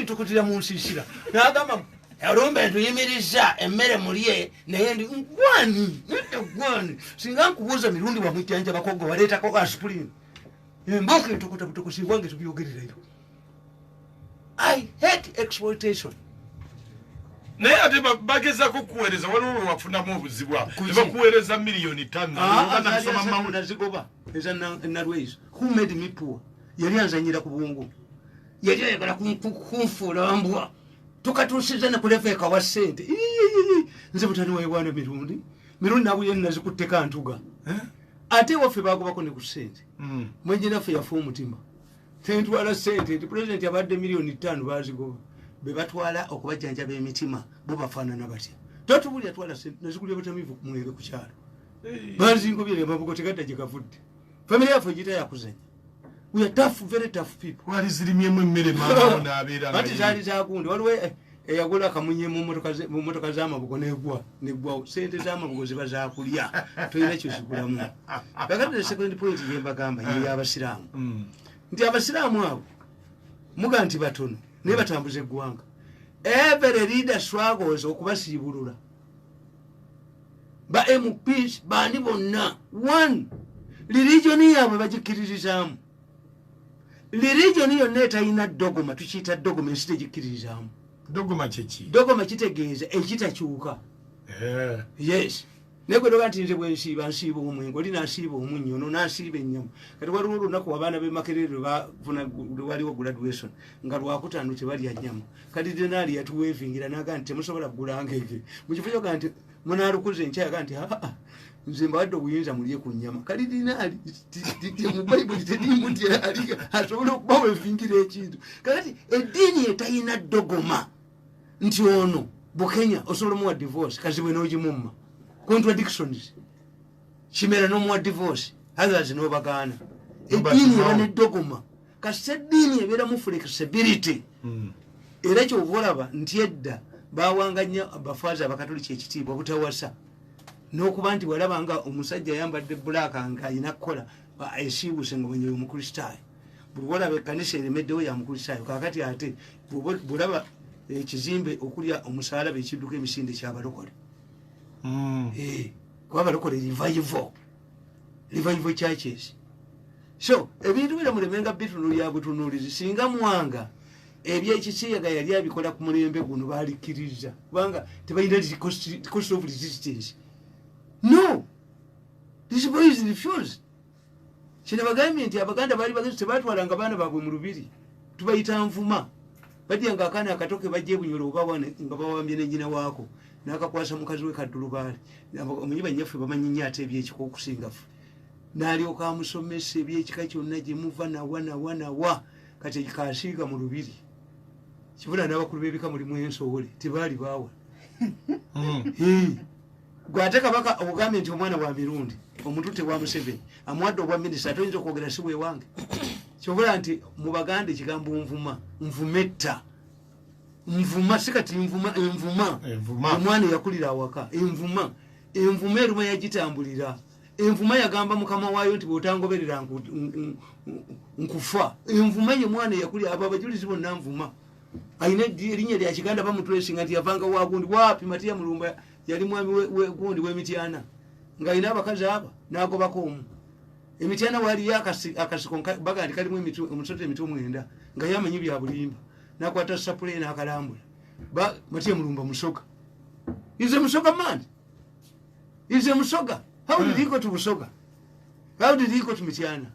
Entukutira mu nsiisira n'agamba olumbe ntuyimiriza emmere mulye, naye ndi gwani nedda gwani. Singa nkubuuza Mirundi wamujjanjabako gwe waleetako aspirin, emboka entukuta butukusi wange tubyogererayo. I hate exploitation. Naye ate bagezaako okukuweereza, waliwo lwe wafunamu obuzibu awo ne bakuweereza miliyoni 5. Uganda musoma mawulire. Nazigoba eza Nalweyiso who made me poor. Yali anzanyira ku bwongo, yali ayagala kunfuula mbwa. Tukatuusiza ne kuleveeka wa ssente. Iiii, nze mutani wa Uganda Mirundi, Mirundi nabuye nazikutteka ntuga. Eh? Ate ewaffe bagobako ne ku ssente. Mwenjinaffe yafa omutima, tentwala sente nti pulezidenti abadde miliyoni 5 bazigoba, be batwala okubajjanjaba emitima bo bafaanana batya? Totubulya twala sente nazikulya batamiivu ku mwenge ku kyalo. Bazingobye amabugo tegadda gye gavudde. Famire yaffe egita yakuzanya. We are tough, very tough people. Wali zirimyemu emmere maama naabeera nga Ati zaali zagundi, waliwo eyagula kamunye mu motoka z'amabugo negwa negwawo. Sente z'amabugo ziba zakulya, tolina kyozigulamu. Kakati the second point gyembagamba ye y'abasiraamu, nti abasiraamu abo muga nti batono naye batambuza eggwanga. Every leader struggles okubasiibulula, ba MPs bandi bonna. One religion yaabwe bagikkiririzaamu. Religion yonna etalina dogma, tukiyita dogma, ensi tegikkiririzaamu. Dogma kyeki? Dogma kitegeeza ekitakyuka. Yes, naye gwe doga nti nze bwensiiba nsiiba omwenge, oli nasiiba omunnyo, ono nasiiba ennyama. Kati waliwo olunaku abaana b'e Makerere lwebafuna, lwaliwo graduation nga lwakutaano, tebalya nyama. Kati denaali yatuweevingira naga nti temusobola kugula ngege. Mu kifo kyoga nti munaalukuza enkya, yaga nti aa, nze mbawadde obuyinza mulye ku nnyama. Kali dinaali mu Bayibuli terimu nti ali asobola okubaweevingira ekintu. Kakati eddiini etalina dogma nti ono Bukenya osobola omuwa divorce, Kazibwe n'ogimumma, contradictions, Kimera n'omuwa divorce, others n'obagaana. Eddiini eba ne dogma. Kasita eddiini ebeeramu flexibility. Era kyova olaba nti edda bawanga nnyo abafaaza abakatoliki ekitiibwa butawasa, n'okuba nti walaba nga omusajja ayambadde black nga alina kukola esiiwuse nga mwenyewe omukristaayo. Buli wolaba ekkanisa eremeddewo ya mukristaayo. Kakati ate bwolaba ekizimbe okulya omusalaba ekidduka emisinde kyabalokole. Kuba balokole revival, revival churches. So ebintu bino mulemenga bitunulya butunuulizi. Singa Mwanga ebyekisiyaga yali abikola ku mulembe guno, balikkiriza, kubanga tebalina cost of resistance. No, these boys refuse. Kino bagambye nti Abaganda baali bagezi, tebatwalanga baana baabwe mu lubiri. Tubayita nvuma. Badyanga akaana akatoke bajja ebunyolo oba wane nga bawambye ne nnyina waako, n'akakwasa mukazi we Kaddulubaale. Omanyi bannyaffe bamanyi nnyo ate ebyekika okusinga ffe. N'alyoka amusomesa ebyekika kyonna gye muva nawa nawa nawa. Kati kasiiga mu lubiri kibula n'abakulu b'ebika mulimu ensowole tebaali baawa. Gwe ate kabaka ogambye nti omwana wa Mirundi omututte wa Museveni amuwadde obwa minisita, ate oyinza okwogera si bwewange. Kyobula nti mu Baganda ekigambo nvuma, nvumetta, nvuma si kati nvuma, envuma. Envuma. Omwana eyakulira awaka envuma, envuma eruma yagitambulira. Envuma yagamba mukama waayo nti bwotangoberera nkufa. Envuma ye mwana eyakulira abo abajulizi bonna nvuma. Alina erinnya lya Kiganda, bamutwesinga nti yavanga wagundi wapi. Matiya Mulumba yali mwami gundi w'Emityana ng'alina abakazi aba n'agobako omu. Emityana waliyo akasiko baga nti kalimu omusota emitwe 9, nga yamanyi bya bulimba, nakwata sapule n'akalambula. Matiya Mulumba Musoga, is a Musoga man, is a Musoga. How did he go to Busoga? How did he go to Mityana?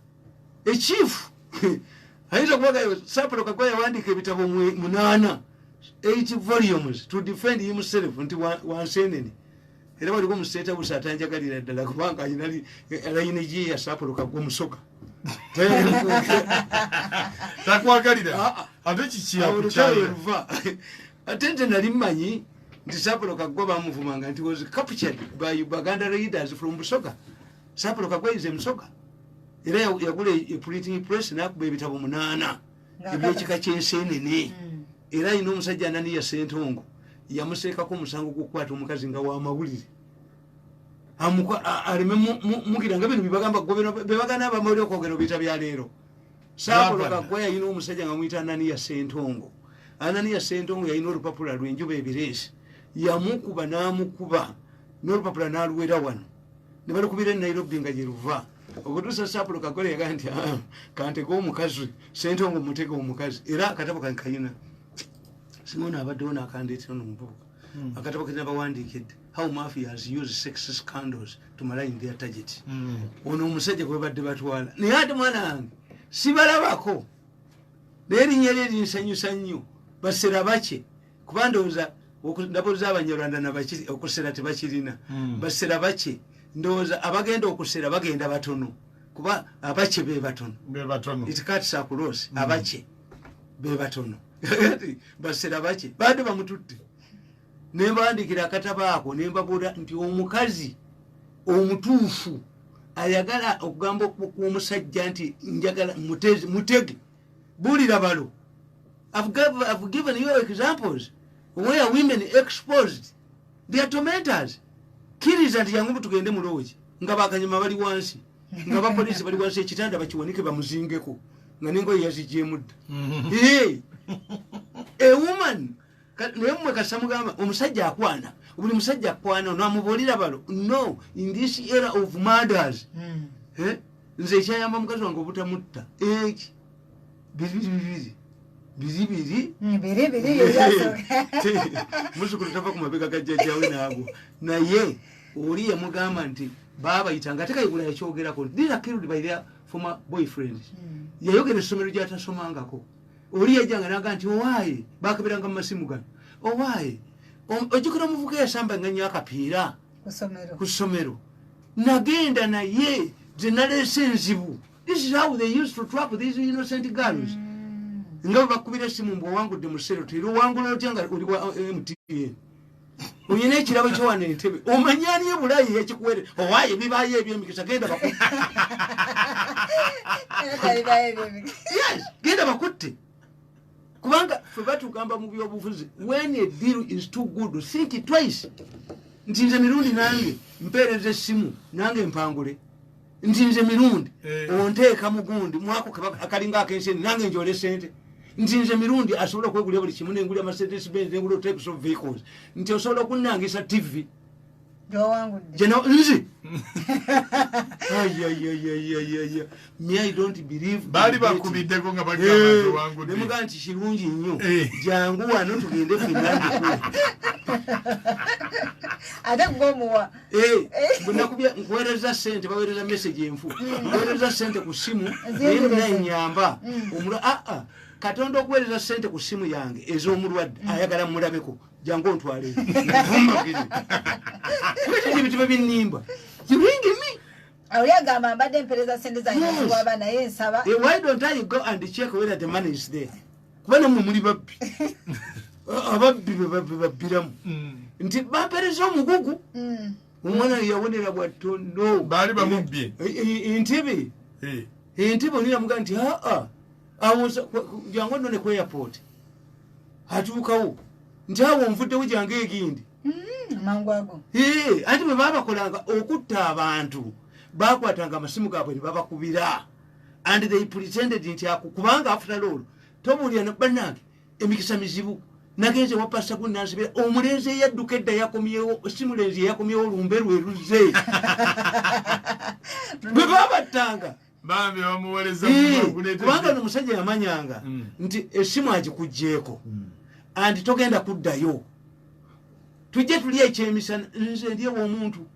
A chief ayinza kubaga. Sapolo Kagwa yawandiika ebitabo 8, 8 volumes to defend himself nti wansenene. Era waliko mu State House atanjagalira ddala kubanga alina line ya Sapolo Kagwa Musoga. Takwagalira? Ah, ah. Ate kiki Awo olutalo akukyalira? luva. Ate nte nali mmanyi nti Sapolo Kagwa bamuvumanga nti was captured by Baganda raiders from Busoga. Sapolo Kagwa is a Musoga. Era yagula e printing press n'akuba ebitabo 8 ebyekika ky'ensenene. Era alina omusajja Ananiya Sentongo yamuseekako omusango gw'okukwata omukazi nga wamawulire, aleme mugira nga bino bibagamba bebagana abamawulire okwogera obiyita bya leero. Saapolo Bwavana. Kagwa yalina omusajja nga muyita Ananiya Sentongo. Ananiya Sentongo yalina olupapula lw'enjuba ebireesi, yamukuba n'amukuba n'olupapula n'aluwera wano ne balukubira e Nairobi nga gye luva okutuusa Sapulo Kagole yagaa nti kantege omukazi, Sentongo mutege omukazi. Era akatabo kankayina singa ono abaddewo n'akandeetera nomuvubuka akatabo kenabawandiikidde, How Mafias Use Sex Scandals to Malign Their Target. Ono omusajja gwe badde batwala, naye ate mwana wange sibalabako, naye erinnya lye linsanyusa nnyo, basera bake, kuba ndowooza ndabooza Abanyarwanda nabaki okusera tebakirina. Basera bake, ndowooza abagenda okusera bagenda batono, kuba abake be batono. Be batono. It cuts across. Abake be batono. Basera bake badde bamututte, nembandikira akatabo ako nembabuula nti omukazi omutuufu ayagala okugamba omusajja nti njagala mutege buulira balo. I've given you examples where women exposed their tormentors. Kkiriza nti jangu tugende mu lodge, nga bakanyama bali wansi, nga bapoliisi bali wansi, ekitanda bakiwanike bamuzingeko nga nengoye yazigyemu dda. A woman naye mmwe kasamugamba omusajja akwana, buli musajja akwana namubuulira balo. No, in this era of murders, eh, nze ekyayamba mukazi wange obutamutta eki bibiri bibiri biri biri. Biri biri yebyasooka. Muzukulu tava ku mabega ga jjajjawe naago, naye oli yamugamba nti baabayitanga ate Kayigula yakyogerako, these are killed by their former boyfriends. Yayogera essomero gyatasomangako. Oli yajjanga naga nti owaaye bakabiranga mu masimu gano, owaaye ojjukira omuvuka eyasambanga nnyo akapiira ku ssomero. Ku ssomero nagenda naye ze naleese enzibu. This is how they used to trap these innocent girls, nga bwe bakubira essimu mbu owangudde mu sero tera owangula otya nga oli wa MTN, oyina ekirabo kyowano entebe, omanyi ani ebulayi yakikuwere, owaaye bibaayo ebyemikisa, genda bakutte. Era ebyemikisa. Yes, genda bakutte, kubanga fe batugamba mu byobufuzi, when a deal is too good, think twice. Nti nze Mirundi nange mpeereza essimu nange mpangule, nti nze Mirundi onteeka mugundi mwako akalinga akensente nange njole sente, nti nze Mirundi asobola okwegulya buli kimu, nengulya Mercedes Benz, nengula types of vehicles, nti osobola okunangisa TV gyowangudde. Jeno nze ayayayayaya, me, I don't believe in Baali betting. bakubiddeko nga bagamba nti owangudde. Nemugaa nti kirungi nnyo, jangu wano tugende ffenna ndikuwe. Ate gwomuwa. Bwenakubya nkuweereza sente, baweereza message enfu, nkuweereza sente ku simu naye Nziyingirize. naye nyamba omulwa aa Katonda okuweereza sente ku simu yange ez'omulwadde ayagala mulabeko, jangu ontwale nvumbagire ebitiba binnimba kiringi mi. Oli agamba mbadde mpereza sente zange Yes. ziwaba naye nsaba. Why don't I go and check whether the money is there? Kuba namwe muli babbi, ababbi be babbiramu nti bampereza omugugu. Omwana yawonera bwatono. Baali bamubbye. Entebe. Entebe oli namugaa nti aa awo jangu nno ne ku airport atuukawo nti awo nvuddewo, jangu egindi. Amangu ago. Anti bwe babakolanga okutta abantu bakwatanga amasimu gaabwe ne babakubira and they pretended nti ako, kubanga after all tobuulira bannange emikisa mizibu. Nagenze wa pastor gunansibira omulenzi eyadduka edda yakomyewo, si mulenzi eyakomyewo, olumbe lwe luzze bwe babattanga. Bambi bamuwereza. Kubanga nomusajja yamanyanga nti essimu agikuggyeeko anti togenda kuddayo, tujje tuli ekyemisana, nze ndi ew'omuntu,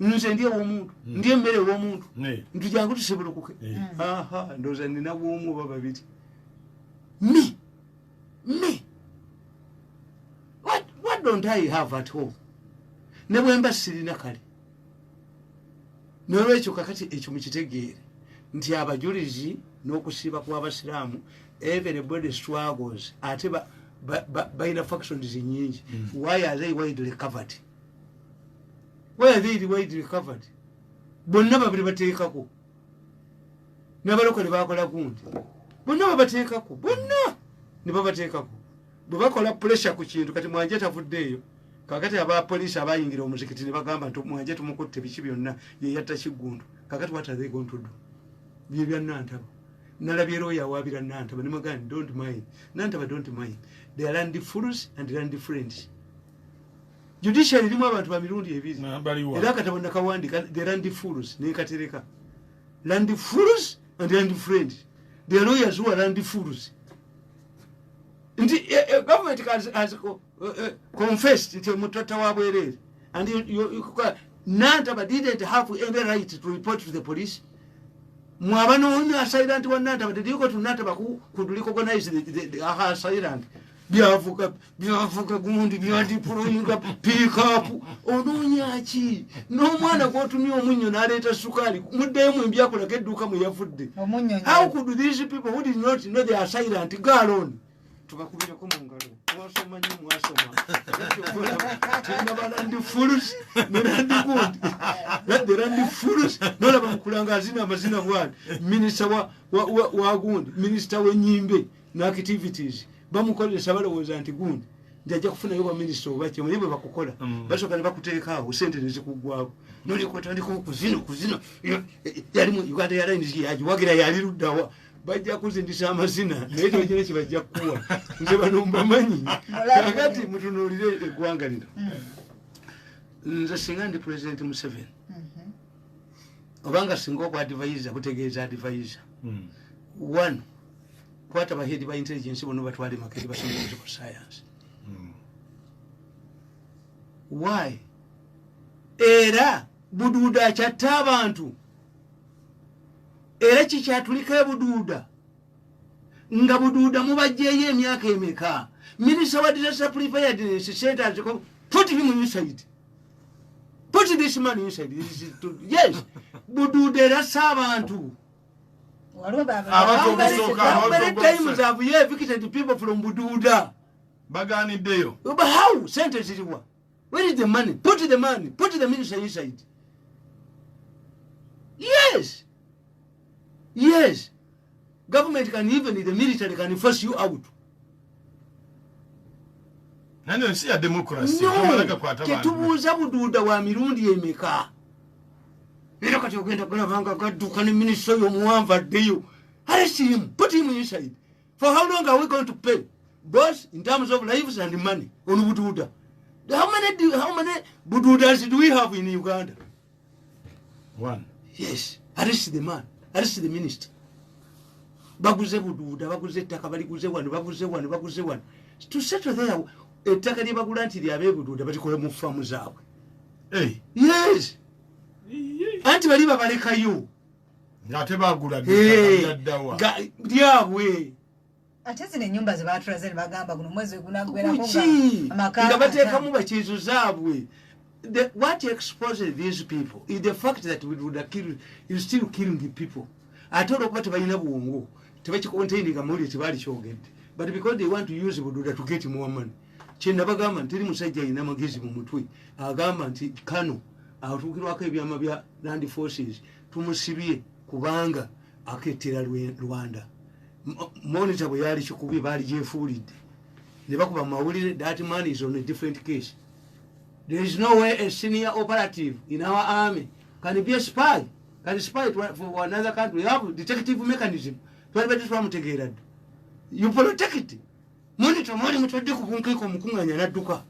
nze ndi ew'omuntu, ndi emmere ew'omuntu, nti jangu tusibulukuke. Aha, ndowooza nina bwomu oba babiri. Me, what don't I have at home? Ne bwe mba sirina kale. Nolwekyo kakati ekyo mukitegeere nti abajulizi n'okusiiba kw'abasiraamu, everybody struggles, ate balina factions nyingi. Why are they widely covered? Why are they widely covered? Bonna babiri bateekako n'abalokole bakola gundi, bonna babateekako, bonna ne babateekako bwe bakola pressure ku kintu. Kati Mwanje tavuddeeyo, kakati abapoliisi abayingira omuzikiti ne bagamba nti Mwanje tumukutte, biki byonna, ye yatta Kiggundu. Kakati what are they going to do? Bye byannantaba. Nalabye lawyer awaabira Nantaba nemugamba nti don't mind Nantaba, don't mind, they are land fools and land friends. Judiciary erimu abantu ba mirundi ebiri. Baliwa? Era akatabo nakawandika, The Land Fools, nekatereka, Land Fools and Land Friends, the lawyers who are land fools. Nti government has confessed nti omutata wa bwereere and Nantaba didn't have any right to report to the police. Mwaba nonya assailant wa Nantaba, did you go to Nantaba who could recognize the assailant? Byavuga byavuga gundi byadipuluyinga pickup, onoonya ki n'omwana gwotumye omunnyo n'aleeta sukaali muddeemu embyakolako edduuka mwe yavudde. Omunnyo. How could these people who did not know the assailant go alone? Tubakubireko mu ngalo, mwasoma nnyo, mwasoma. Tulina land fools ne land gundi, the land fools. Nolaba mukulanga azina amazina bwani, minisita wa gundi, minisita w'enyimbe n'activities bamukozesa, balowooza nti gundi nti ajja kufunayo bwa minisita oba ki. Omanyi bwe bakukola? Basooka ne bakuteekaawo sente nezikuggwako, nolyoka otandika okuzina okuzina. Yali mu Uganda Airlines, yagiwagira, yali luddawa, bajja kuzindisa amazina naye tebagina kyebajja kukuwa. Nze bano mbamanyi. Kakati mutunuulire eggwanga lino. Nze singa ndi President Museveni, obanga singa okwadivaiza kutegeeza advisor one, kwata ba head ba intelligence bonna batwale Makerere basome political science. Why? Era Buduuda akyatta abantu, era kikyatulika ebuduuda nga Buduuda mubajjeeyo emyaka emeka? Minisita wa disaster preparedness centers, put him inside, put this man inside. This is yes, Buduuda erassa abantu. Waliwo Abantu How many, okusooka, how many abantu times have you evicted people from Bududa? Baganiddeyo. But how? Sente ziriwa? Where is the money? Put the money. Put the minister inside. Yes. Yes. Government can, even the military can force you out. Nani, ensi ya democracy. No. Tomala gakwata bantu. Tetubuuza Buduuda wa mirundi emeka. Era kati ogenda kulabanga gadduka ne minisita oyo omuwanvu addeyo. Arrest him. Put him inside. For how long are we going to pay? Both in terms of lives and money on Buduuda. How many Buduudas do we have in Uganda? One. Yes. Arrest the man. Arrest the minister. Baguze Buduuda, baguze ettaka, baliguze wano, baguze wano, baguze wano. To settle there, ettaka lye bagula nti ly'abeebuduuda balikola mu faamu zaabwe. Hey. Yes. Anti bali babalekayo. Ng'ate bagula Hey, ddawa. nga lyabwe. Ate zino ennyumba ze batulaze ne bagamba guno mwezi gunaggwerako. Kuki? Amaka Nga bateekamu bakiizo zaabwe. What exposes these people is the fact that we would kill, is still killing the people. Ate olwokuba tebalina bwongo, tebakicontaininga mawulire, tebaali kyogedde. But because they want to use Bududa to get more money. Kyenabagamba nti teri musajja alina magezi mu mutwe agamba nti kano atuukirwako ebyama bya land forces tumusibye kubanga akettera Rwanda. Monitor bwe yali kikubye baali gyefuulidde ne bakuba mu mawulire. That man is on a different case. There is no way a senior operative in our army can be a spy, can spy for another country. We have detective mechanism. Twalibadde twamutegeera dda. You protect monitor, mwali mutwadde ku bunkeeko omukuŋŋaanya n'adduka.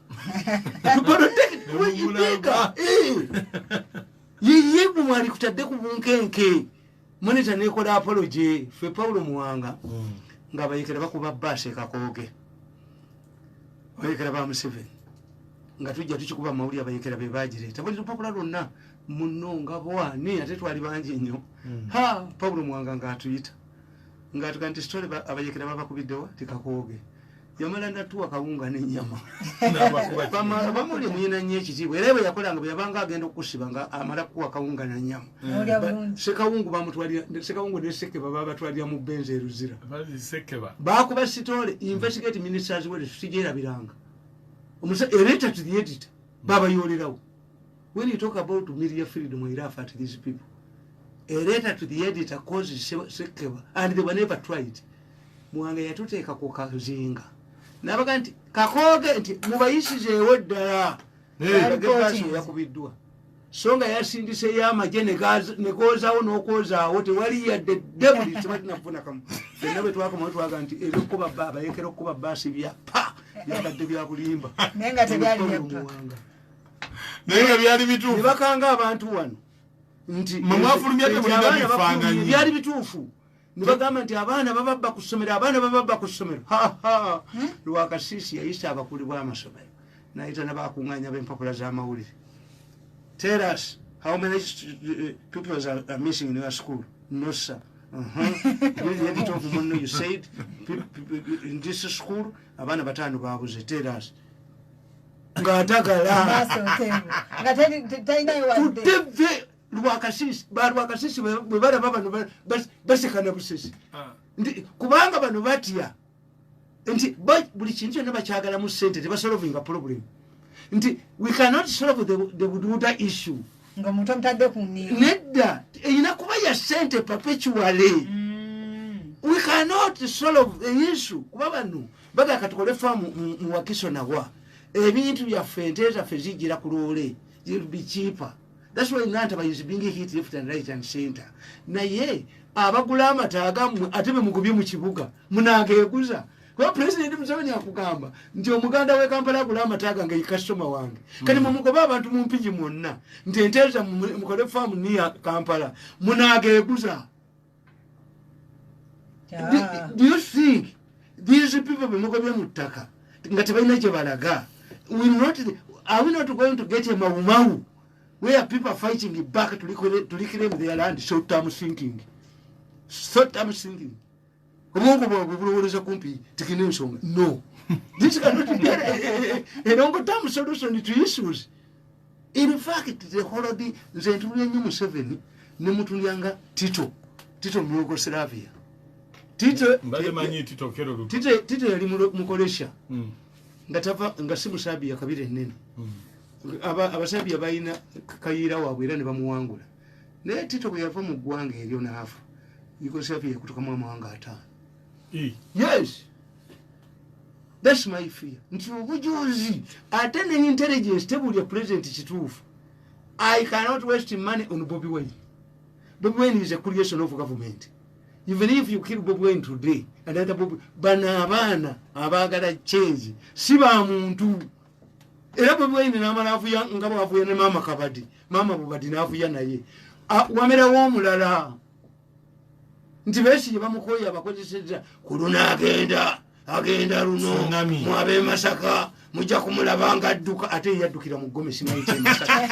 You protect Ne mugulamba. Yiye gwe mwali kutadde ku bunkenke. Monitor nekola apology. Ffe Paulo Muwanga ng'abayekera bakuba baasi ekakooge, abayekera ba Museveni, nga tujja tukikuba mu mawulire, abayekera be bagireeta buli lupapula lwonna muno nga bwani, ate twali bangi nnyo. Ha, Paulo Muwanga ng'atuyita ng'atuga nti story abayekera babakubiddewa tikakooge, yamala natuwa kawunga n'ennyama. N'abakuba. Bamuli muyina nnyo ekitiibwa, era bwe yakolanga bwe yabanga agenda okukusiba nga amala kukuwa kawunga na nnyama. Nolya bulungi. Sekawungu bamutwalira, Sekawungu ne Sekeba babatwalira mu Benzi eruzira. Bazi Sekeba. Bakuba story, investigate ministers we sigyerabiranga. A letter to the editor babayolerawo. When you talk about media freedom, I laugh at these people. A letter to the editor causes Sekeba and they were never tried. Muwanga yatuteeka ku kazinga nabaga nti kakooge nti mubayisizeewo ddala. Hey. Baasi yakubiddwa. So nga yasindiseyo amagye ne goozaawo n'okwozaawo, tewali yadde debuli, tebalina kufuna kamu. Fenna bwe twakomawo twaga nti ebyokuba abayekera okuba baasi bya pa byabadde bya bulimba. Naye nga tebyali bya pa. Naye nga byali bituufu. Ne bakanga abantu wano nti Mwe mwafulumya temulina abaana bifaananyi. Byali bituufu. Ne bagamba nti abaana bababba ku ssomero, abaana bababba ku ssomero. Ha, ha. Lwakasiisi yayisa abakulu b'amasomero n'ayita n'abakuŋŋaanya b'empapula z'amawulire. Tell us how many pupils are missing in your school. No, sir. You the editor of Munno, you said in this school abaana 5 babuze. Tell us. Ng'atagala. Maaso ntengo. Nga talinayo wadde. Kuteve Lwakasiisi, ba Lwakasiisi bwe balaba bano basekana busesi. Nti kubanga bano batya nti buli kintu kyonna bakyagalamu ssente, tebasolvinga problem. Nti we cannot solve the Bududa issue. Ng'omuntu omutadde ku nninga. Nedda, erina kuba ya ssente perpetually. We cannot solve the issue. Kuba bano bagala katukole faamu mu Wakiso nawa. Ebintu byaffe, ente zaffe zijjira ku loole, ziri be cheaper. That's why Nantaba is being hit left and right and center. Naye abagula amata agammwe ate be mugobye mu kibuga munaageeguza. Kuba President Museveni akugamba nti omuganda w'e Kampala agula amata agange ye kasitoma wange. Kati mwe mugobe abantu mu Mpigi mwonna nti ente zammwe mukole faamu near Kampala munaageeguza. Do you think these people be mugobye mu ttaka nga tebalina gye balaga? We not, are we not going to get a mawumawu where people are fighting back to reclaim their land? Short term thinking. Short term thinking. Obwongo bwabwe bulowoleza kumpi tekina ensonga. No. This cannot be a long term solution to issues. In fact, the whole thing, nze ntulya nnyo Museveni ne mutulya nga Tito. Tito mu Yugoslavia. Tito, Mbadde manyi Tito Okello Lutwa. Tito yali mukolesha. Nga tava, nga si Musabia kabira ennene. Abasabia balina kayiira waabwe era ne bamuwangula. Naye Tito bwe yava mu ggwanga eryo n'afa, Yugoslavia yakutukamu amawanga 5. Yes. That's my fear. Nti obujuzi ate ne intelligence tebulya president kituufu. I cannot waste money on Bobi Wine. Bobi Wine is a creation of government. Even if you kill Bobi Wine today, another Bobi, bano abaana abaagala change si ba muntu. Era Bobi Wine n'amala avuya nga bw'avuya ne Maama Kabadi, Maama Bubadi n'avuya naye. Wamerawo omulala. Nti Besigye bamukoye abakozesezza ku luno agenda, agenda luno, Tsunami. mwabe Masaka, mujja kumulaba ng'adduka, ate ye yaddukira mu Gomesi, simanyi ky'e Masaka.